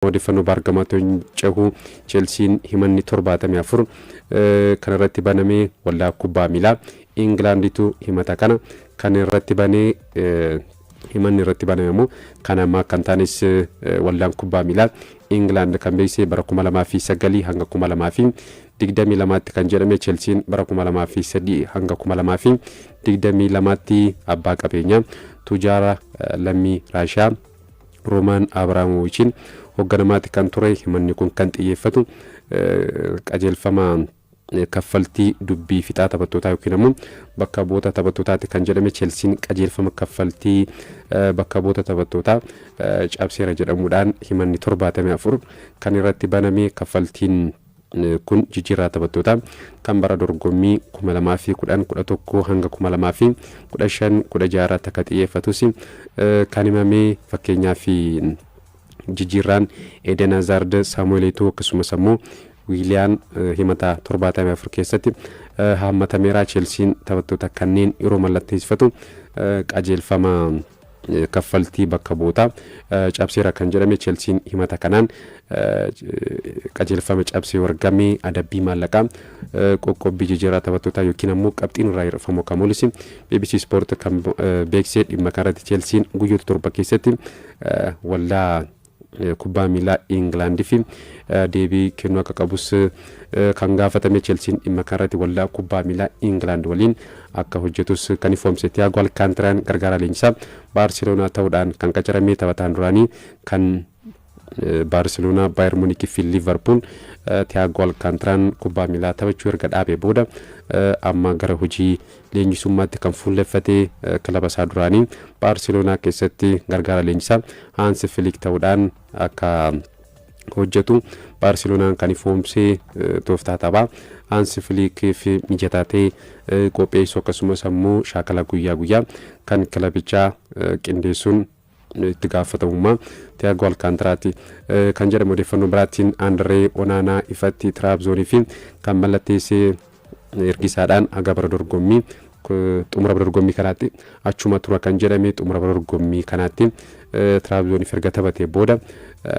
Odeeffannoo baargamaatoon cehu, Cheelsiin himanni 74 kan irratti banamee, waldaa kubbaa miilaa Ingilaanditu himata kana kan irratti banee. Himanni irratti baname immoo kan ammaa kan taanes waldaan kubbaa miilaa Ingilaand kan beeksise bara 2009 hanga 2022tti kan jedhame. Cheelsiin bara 2003 hanga 2022tti abbaa qabeenyaa tujaara lammii Raashiyaa Roomaan Abraamovichiin hoogganamaatti kan ture. Himanni kun kan xiyyeeffatu qajeelfama kaffaltii dubbii fixaa taphattootaa yookiin ammoo bakka bu'oota taphattootaati kan jedhame. Cheelsiin qajeelfama kaffaltii bakka bu'oota taphattootaa cabseera jedhamuudhaan himanni 74 kan irratti baname. Kaffaltiin kun jijjiirraa taphattootaa kan bara dorgommii 2010 11 hanga 2015 16 irratti akka xiyyeeffatus kan himame. Fakkeenyaaf, jijjiirraan Eden Hazard, Saamu'eel Eto'o akkasumas ammoo Wiiliyaan himata 74 keessatti haammatameera. Cheelsiin taphattoota kanneen yeroo mallatteessifatu qajeelfama kaffaltii bakka bu'ootaa cabseera kan jedhame. Cheelsiin himata kanaan qajeelfama cabsee argame adabbii maallaqaa, qoqqobbii jijjiirraa taphattootaa yookiin ammoo qabxiin irraa hir'ifamu akka mul'isu BBC Sport kan beeksise. Dhimma kanarratti Cheelsiin guyyoota 7 keessatti waldaa kubbaa miilaa Ingilaandii fi deebii kennuu akka qabus kan gaafatame. Cheelsiin dhimma kanarratti waldaa kubbaa miilaa Ingilaand waliin akka hojjetus kan ifoomse. Tiyaago Alkaantaraan gargaaraa leenjisaa Baarseloonaa ta'uudhaan kan qacarame. Taphataan duraanii kan Baarseloonaa, Baayer Muunikii fi Liivarpuul Tiyaago Alkaantaraan kubbaa miilaa taphachuu erga dhaabee booda amma gara hojii leenjisummaatti kan fuulleffate. Kilaba isaa duraanii Baarseloonaa keessatti gargaara leenjisaa Haansi Filik ta'uudhaan akka hojjetu Baarseloonaan kan ifoomsee. Tooftaa taphaa Haansi Filikiif mijataa ta'e qopheessuu akkasumas ammoo shaakala guyyaa guyyaa kan kilabichaa qindeessuun itti gaafatamummaa Tiyaago Alkaantaraati kan jedhamu. Odeeffannoo biraatiin, Andiree Onaanaa ifatti Tiraabzoonii fi kan mallatteessee ergisaadhaan haga bara dorgommii xumura bara dorgommii kanaatti achuma tura kan jedhame. Xumura bara dorgommii kanaatti Tiraabzooniif erga taphatee booda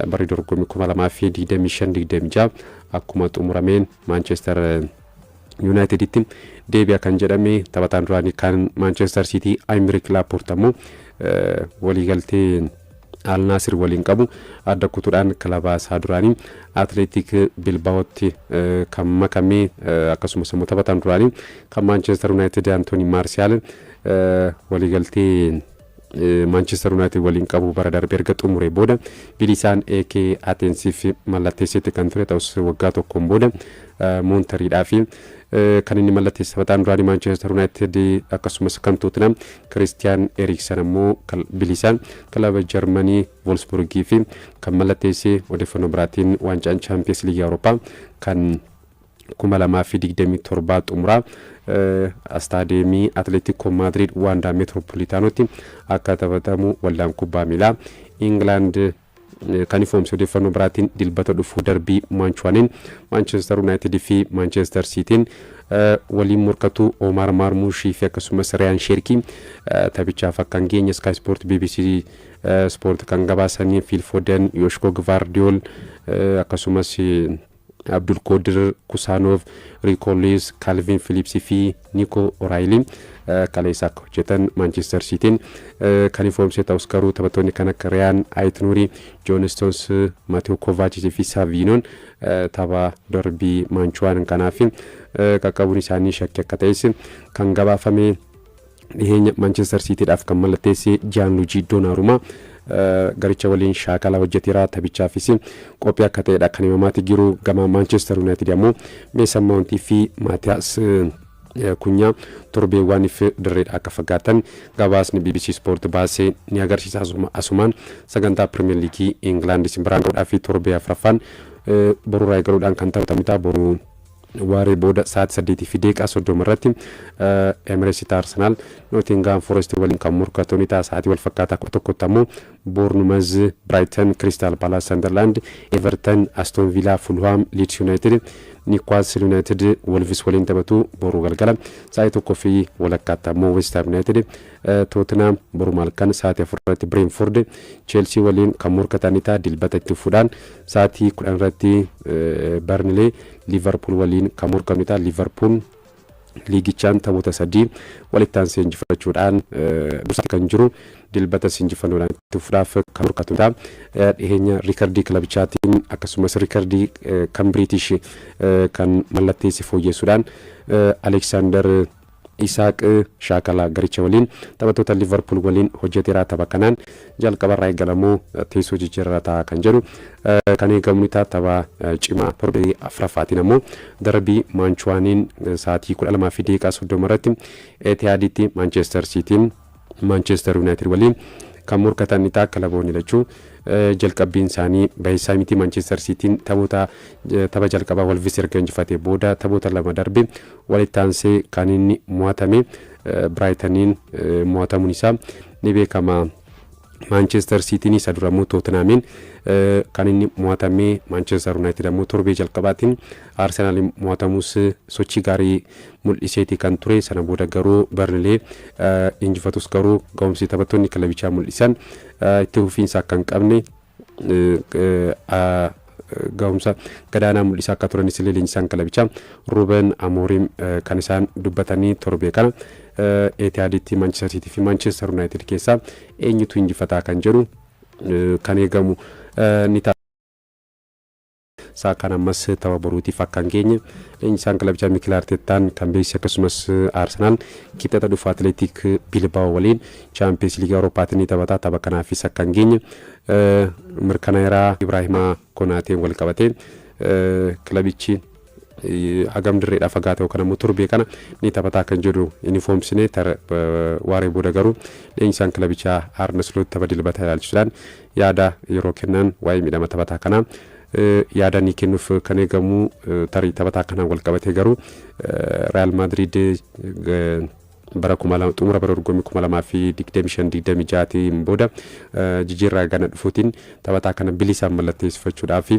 barri dorgommii 2025 26 akkuma xumurameen Maanchestar Yuunaayiteditti deebi'a kan jedhame. Taphataan duraanii kan Maanchestar Siitii Aymerik Laapoort ammoo waliigaltee Al Naasir waliin qabu adda kutuudhaan kilaba isaa duraanii Atleetik Bilbaa'ootti kan makame. Akkasumas immoo taphataan duraanii kan Maanchestar Yuunaayitid Antooni Maarsiyaal waliigaltee Maanchestar Yuunaayitid waliin qabu bara darbe erga xumuree booda bilisaan AK Ateensiif mallatteessetti kan ture ta'us, waggaa tokkoon booda Moontariidhaa fi kan inni mallatteesse. Taphataan duraanii Maanchestar Yuunaayitid akkasumas kan Tootinam Kiristiyaan Eriksan ammoo bilisaan kilaba Jarmanii Voolsburgii fi kan mallatteesse. Odeeffannoo biraatiin, waancaan Chaampiyeens Liigii Awurooppaa kan 2027 xumuraa astaadeemii Atleetiko Maadriid Waandaa Meetropolitaanotti akka taphatamu waldaan kubbaa miilaa Ingilaand kan ifoomse. Odeeffannoo biraatiin, Dilbata dhufuu darbii Maanchuwaaniin Maanchestar Yuunaayitid fi Maanchestar Siitiin waliin morkatu. Omar Maarmuushii fi akkasumas Riyaan Sheerkii taphichaaf akka hin geenye Sky Sport, BBC Sport kan gabaasanii. Fiil Foden, Yoshko Gvardiol, akkasumas Abdulqoodir Kusaanov, Riiko Luis, Kaalvin Filiipsii fi Niiko Oraayilii kaleessa akka hojjetan Maanchestar Siitiin kan ifoomse ta'us, garuu taphattoonni kan akka Riyaan Ayit-Nuurii, Joon Stoons, Mateo Kovaachis fi Saviinoon tapha darbii Maanchuwaan kanaaf qaqqabuun isaanii shakkii akka ta'es kan gabaafame. Dhiheenya Maanchestar Siitiidhaaf kan mallatteesse Jaanluujii Doonarumaa garicha waliin shaakala hojjeteera, taphichaafis qophii akka ta'edha kan himamaati jiru. Gama Maanchestar Yuunaayitid ammoo Meesan Maawuntii fi Maatiyaas Kunyaa torbeewwaniif dirreedha akka fagaatan gabaasni BBC Sport baasee ni agarsiisa. Asumaan sagantaa Pirimeer Liigii Ingilaand isin biraan ga'uudhaa fi torbee afuraffaan borurraa eegaluudhaan kan taphatamu ta'a. Boruu waaree booda sa'aatii 8:30 irratti Emireetsitti Arsenaal Nootingaam Forest waliin kan morkatu ni ta'a. Sa'aatii wal fakkaataa 11tti ammoo Boornumaz Biraayiten, Kiristaal Paalaas Sandarlaand, Everton Aston Villaa, Fulhaam Liids Yuunaayitid, Niwukaastil Yuunaayitid Wolvis waliin taphatu. Boruu galgala sa'aatii 1:30tti ammoo West Ham Yuunaayitid Tootenaam, boruma halkan sa'aatii 4 irratti Bireenford Cheelsii waliin kan morkatan ta'a. Dilbata itti fuudhaan sa'aatii 10 irratti Barnilee Liivarpuul waliin kan morkanu ta'a. Liivarpuul liigichaan taphoota sadii walitti aansee injifachuudhaan dursa kan jiru, dilbata injifannoodhaan itti fuudhaaf kan morkatu ta'a. Dhiheenya riikardii kilabichaatiin akkasumas riikardii kan Biriitish kan mallatteesse fooyyessuudhaan Aleksaandar Isaaq shaakala garicha waliin taphattoota Liverpool waliin hojjeteera. Tapha kanaan jalqabarraa eegalamuu teessoo jijjiirraa ta'a kan jedhu kan eegamu ni ta'a. Tapha cimaa torbee afuraffaatiin ammoo darbii Maanchuwaaniin sa'aatii 12:30 irratti Etihaaditti Maanchestar Siitiin Maanchestar Yuunaayitid waliin kan morkatan ni ta'a. Kilaboonni lachuu jalqabbiin isaanii bahisaa miti. Maanchestar Siitiin taphoota tapha jalqabaa Wolvis erga injifatee booda taphoota lama darbe walitti aansee kan inni mo'atame Biraayitaniin mo'atamuun isaa ni beekama. Maanchestar Siitiin isa dura immoo Tootenaamiin kan inni mo'atame. Maanchestar Yuunaayitid ammoo torbee jalqabaatiin Arsenaaliin mo'atamus sochii gaarii mul'iseeti kan ture. Sana booda garuu Barnilee injifatus garuu ga'umsi taphattoonni kilabichaa mul'isan itti fufiinsa akka hin qabne, ga'umsa gadaanaa mul'isaa akka turanis illee leenjisaan kilabichaa Ruben Amorim kan isaan dubbatanii. Torbee kana Etihaaditti Maanchestar Siitii fi Maanchestar Yuunaayitid keessaa eenyutu injifataa kan jedhu kan eegamu ni ta'a. Saakaan ammas tapha boruutiif akka hin geenye leenjisaan kilabichaa Mikel Arteetaan kan beeksise. Akkasumas Arsenaal kibxata dhufu Atileetik Bilbaao waliin Chaampiyeens Liigii Awurooppaatiin ni taphata. Tapha kanaafis akka hin geenye mirkanaa'eeraa. Ibraahimaa Konaateen wal qabatee kilabichi hagam dirreedhaa fagaate yookaan ammoo torbee kana ni taphataa kan jedhu inni foomsine. Waaree booda garuu leenjisaan kilabichaa Arne Slot tapha dilbataa ilaalchisuudhaan yaada yeroo kennan waa'ee miidhama taphataa kanaa yaada ni kennuuf kan eegamu. Tarii taphataa kanaan wal qabatee garuu Real Madrid bara 2000, xumura bara dorgommii 2025-26tiin booda jijjiirraa gana dhufuutiin taphataa kana bilisaan mallatteessifachuudhaaf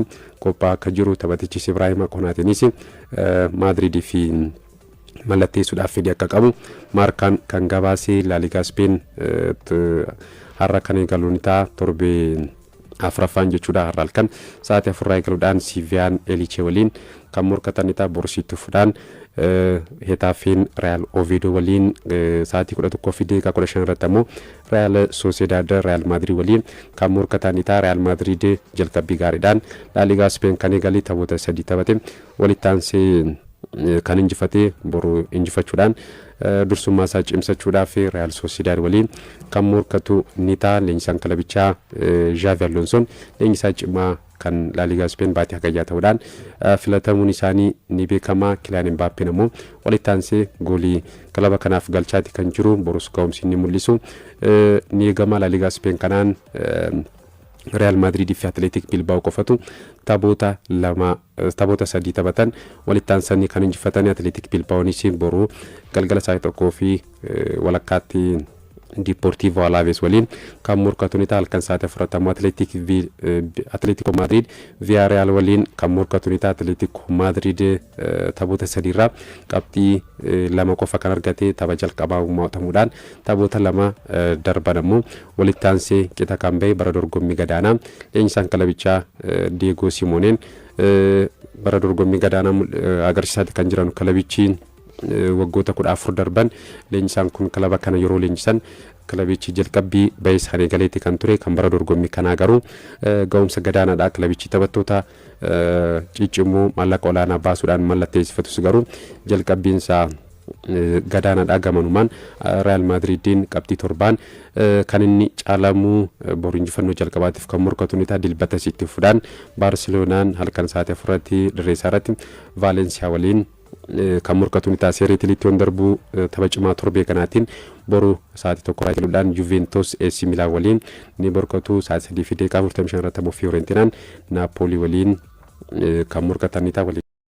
qophaa'aa akka jiru, taphatichis Ibraahima Konaatiinis Maadriidii fi mallatteessuudhaaf fedhii akka qabu Maarkaan kan gabaase. Laaligaa Speen har'a kan eegalu ni ta'a, torbee afuraffaan jechuudha. Har'a halkan sa'aatii 4rraa eegaluudhaan Siiviyaan Elichee waliin kan morkatan ni ta'a. Borsiitti fuudhaan Hetaafeen Real Oviedo waliin, sa'aatii 11:15 irratti ammoo Real Sociedad Real Madrid waliin kan morkatan ni ta'a. Real Madrid jalqabbii gaariidhaan Laaligaa Speen kan eegalee taphoota sadii taphate walitti aansee kan injifatee, boru injifachuudhaan dursummaa isaa cimsachuudhaaf Real Sociedad waliin kan morkatu ni ta'a. Leenjisaan kilabichaa Xavi Alonsoon leenjisaa cimaa kan Laaligaa Speen baatii hagayyaa ta'uudhaan filatamuun isaanii ni beekama. Kiliyaan Mbaappeen ammoo walitti aansee goolii kilaba kanaaf galchaati kan jiru, borus ga'umsi inni mul'isu ni eegama. Laaligaa Speen kanaan Real Madrid fi Atleetik Bilbaao qofatu taphoota lama, taphoota sadii taphatan walitti aansanii kan injifatanii. Atleetik Bilbaa'oonis boruu galgala sa'aatii 1:30tti Diportivo Alaves waliin kan morkatu ni ta'a. Halkan sa'aatii 4tti Atleetico Madrid Villarreal waliin kan morkatu ni ta'a. Atleetico Madrid taphoota sadiirraa qabxii 2 qofa kan argate, tapha jalqabaa mo'atamuudhaan taphoota lama darban ammoo walitti aansee qixa kan bahe, bara dorgommii gadaanaa leenjisaan kilabichaa Diego Simooneen bara dorgommii gadaanaa agarsiisaati kan jiran. Kilabichi waggoota 14 darban leenjisaan kun kilaba kana yeroo leenjisan kilabichi jalqabbii bahee isaanii galeetti kan ture. Kan bara dorgommii kanaa garuu ga'umsa gadaanaadha. Kilabichi taphattoota ciccimoo maallaqa olaanaa baasuudhaan mallatteessifatus garuu jalqabbiin isaa gadaanaadha. Gamanumaan Real Madridiin qabxii 7n kan inni caalamu, boru injifannoo jalqabaatiif kan morkatu ni ta'a. Dilbata itti fuudhaan Baarseloonaan halkan sa'aatii 4tti dirree isaa irratti Vaalensiyaa waliin kan morkatu ni ta'a. Seerii Itaaliitti yoon darbuu, tapha cimaa torbee kanaatiin boru sa'aatii 1 eegaluudhaan Juventus AC Milan waliin ni morkatu. Sa'aatii 3:45 irratti ammoo Fiorentinaan Naapoolii waliin kan morkatan ni ta'a.